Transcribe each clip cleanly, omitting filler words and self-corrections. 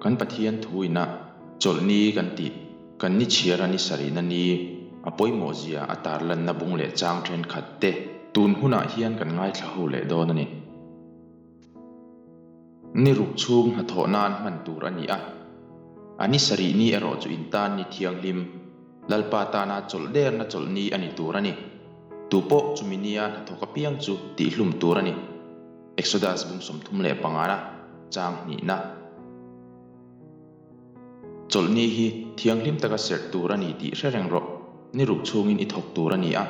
Kan Pathian thu ina chawlhni kan tih, kan ni chhiar a ni sarihna ni a pawimawh zia a tarlanna bung leh chang thenkhat te tun hunah hian kan ngaithla ho leh dawn a ni. Ni ruk chhung hnathawh nan hman tur a ni a, a ni sarih ni erawh chu intan ni thianghlim, Lalpa tana chawlh derna chawlhni a ni tur a ni. Tupawh chumi nia hnathawk apiang chu tihhlum tur a ni. Exodus bung 35 na chang hnihna. Chawlhni hi thianghlim taka serh tur a ni tih hre reng rawh. Ni ruk chhungin i thawk tur a ni a,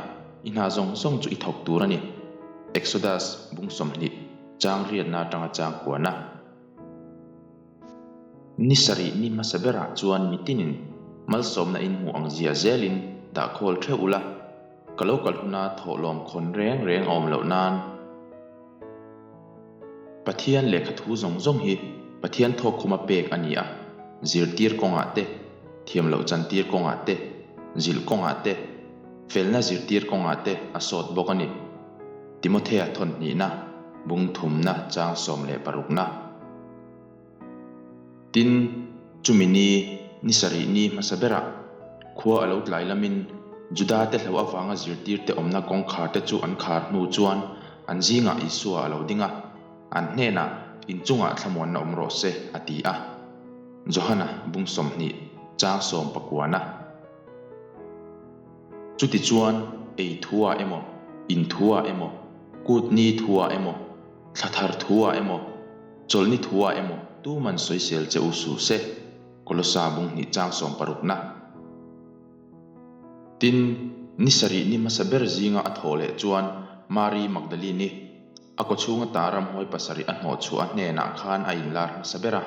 i hna zawng zawng chu i thawk tur a ni. Exodus bung 20 chang riatna atanga chang kuana. Ni sarih ni hmasa berah chuan mitinin malsawmna in hmuh ang zia zelin dah khawl theuh ula, ka lo kal huna thawhlawm khawn reng reng a awm loh nan. Pathian lehkha thu zawng zawng hi Pathian thawkkhuma pek a ni a, zirtir kawngah te, thiam loh chantir kawngah te, zilh kawngah te, felna zirtir kawngah te a sawt bawk a ni. Timothea thawnhnihna, bung thumna chang 16 na. Tin, chumi ni, ni sarih ni hmasa berah, khua a lo tlai lamin Juda te hlo avanga zirtirte awmna kawngkhar te chu an khar hnu chuan an zingah Isua a lo ding a, an hnenah, Inchungah thlamuanna awm rawh se, a ti a. Johana bung 20, chang sawm pakuana. Chutichuan, ei thuah emaw, in thuah emaw, kut ni thuah emaw, thla thar thuah emaw, chawlhni thuah emaw tuman sawisel che u suh se, Kolosa bung hnih chang sawm parukna. Tin, ni sarih ni hmasa ber zinga a thawh leh chuan Mari Magdalene-i a kawchhunga ta ramhuai pasarih a hnawh chhuah a hnenah khan a inlar hmasa ber a.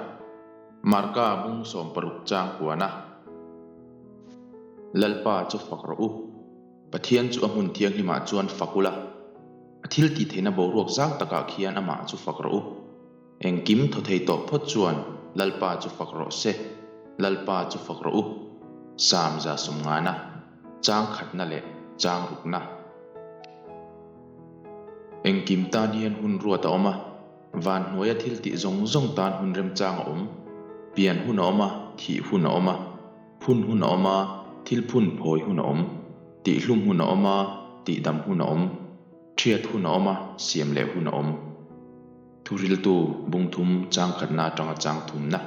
Marka bung 16 chang kuana. Lalpa chu fak rawh u. Pathian chu a hmun thianghlimah chuan fak ula, a thil tih theihna boruak zau takah khian amah chu fak rawh u. Engkim thaw thei tawh phawt chuan Lalpa chu fak rawh se, Lalpa chu fak rawh u. Sam 150, chang khatna leh chang rukna. Engkim tan hian hun ruat a awm a, van hnuaia thil tih zawng zawng tan hun remchang a awm. Pian hun a awm a, thih hun a awm a. Phun hun a awm a, thil phun phawi hun a awm. Tihhlum hun a awm a, tihdam hun a awm. Thiat hun a awm a, siam leh hun a awm. Thuriltu bung thum chang khatna atanga chang thumna.